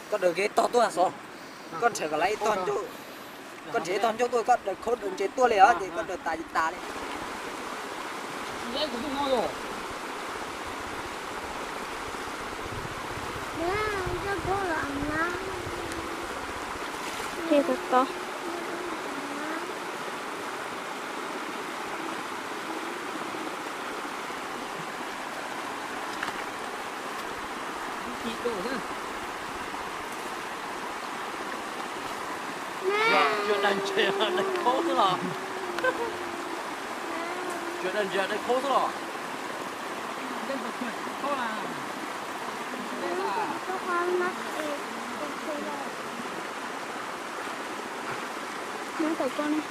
Koj daws kev tog tuaj xov, koj nrhiav kom lawv ib tog ncauj, koj nrhiav ib tog ncauj tuaj, koj daws khaub daws ntses tuaj li os, ces koj daws tas tas li. Cuag dag ntses dai khaub xwb los? Cuag dag ntses dai khaub xwb los? Nyob tau koj ne.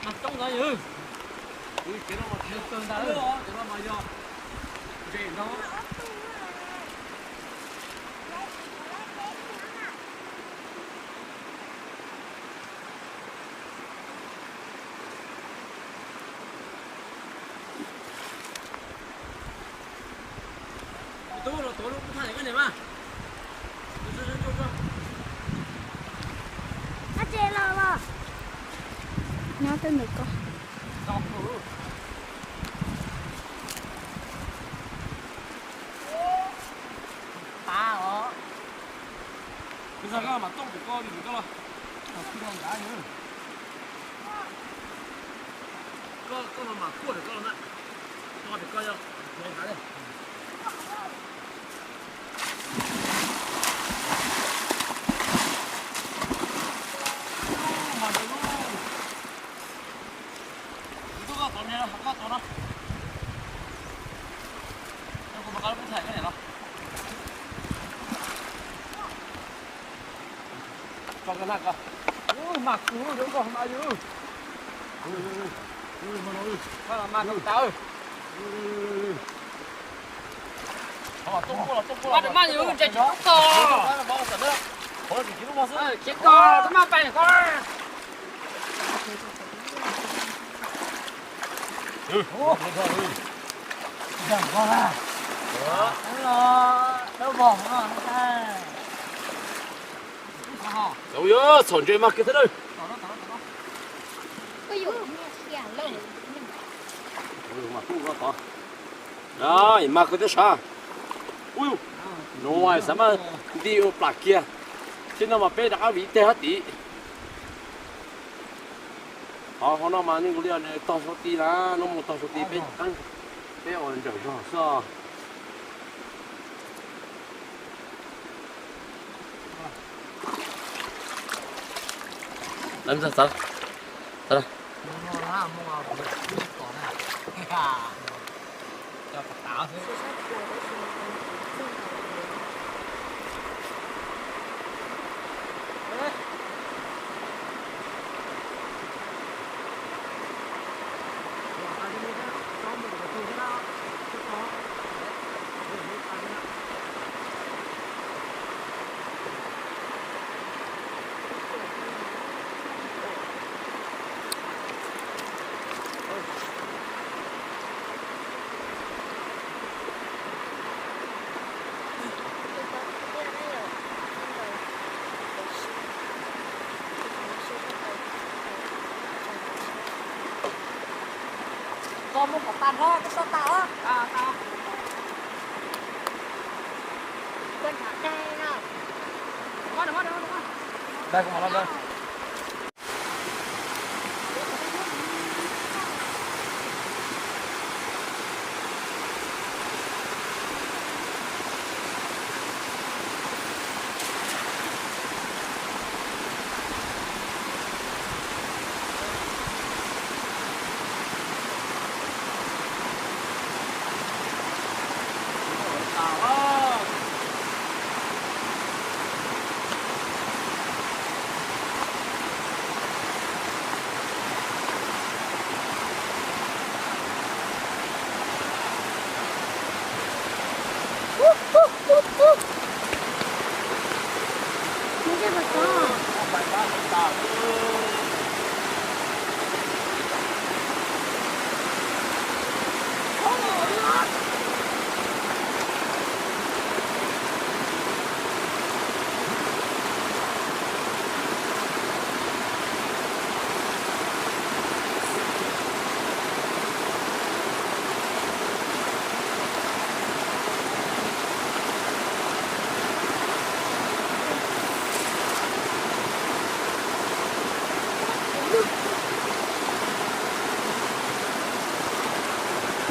Mas coob ntawd yog, ntawd mas yog ntses ntau. Tub los tuav lub thaj koj niam mas. Nyob tej ntawm ko. Tav os. Koj mas mas tuaj tim koj li koj los. Koj mas mas tuaj tim koj los na. Koj tim koj yog. Mas koj tuaj no. Koj mas koj lub thaj koj niam los. Tso koj na koj. Mas kuv zoo nkauj mas yus. Koj los mas koj tawv. Koj mas yus ntshe tsis tub koj. Khiav koj, koj mas pais koj. Txaus yog txhaum ntses mas kiag thiab lawm. Mas kawg thiab sav. Ub, no xav mas nti ua plam kiag, thiab no mas peb rov qab vim teg hab tim. Qhov hauv no mas nej nkaus li tog sau ti na, no mus tog sau ti peb, peb ua ntsawm zog xwb. Koj muab qhov tas nrho, koj tau tas os.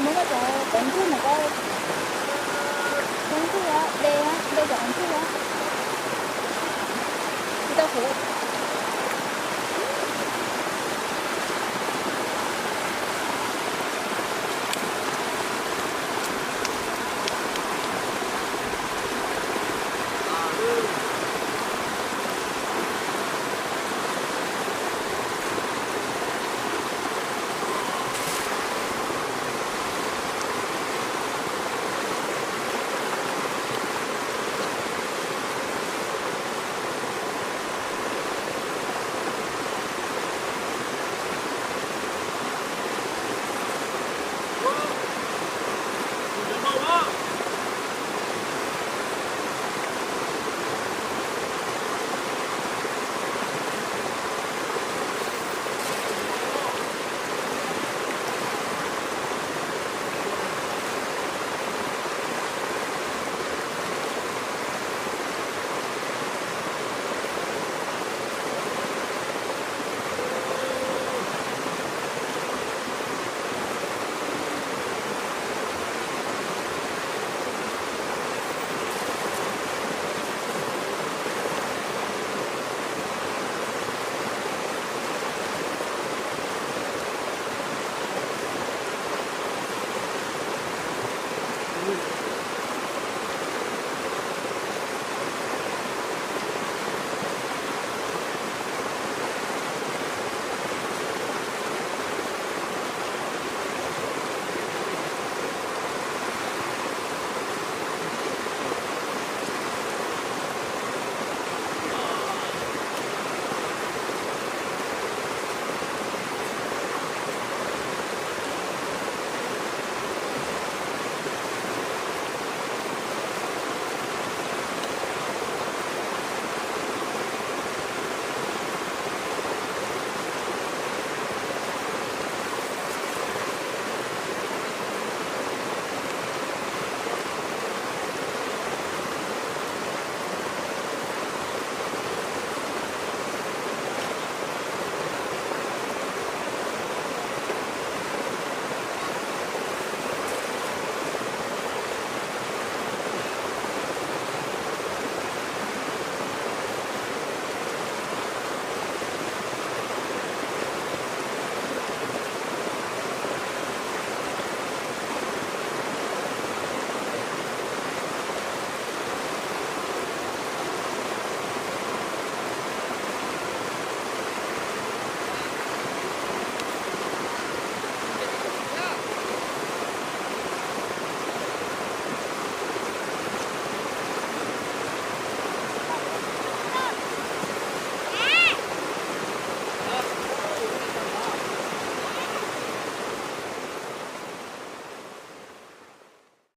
Muab koj cov peev ntxwg no, koj peev ntxwg de, de cov peev ntxwg.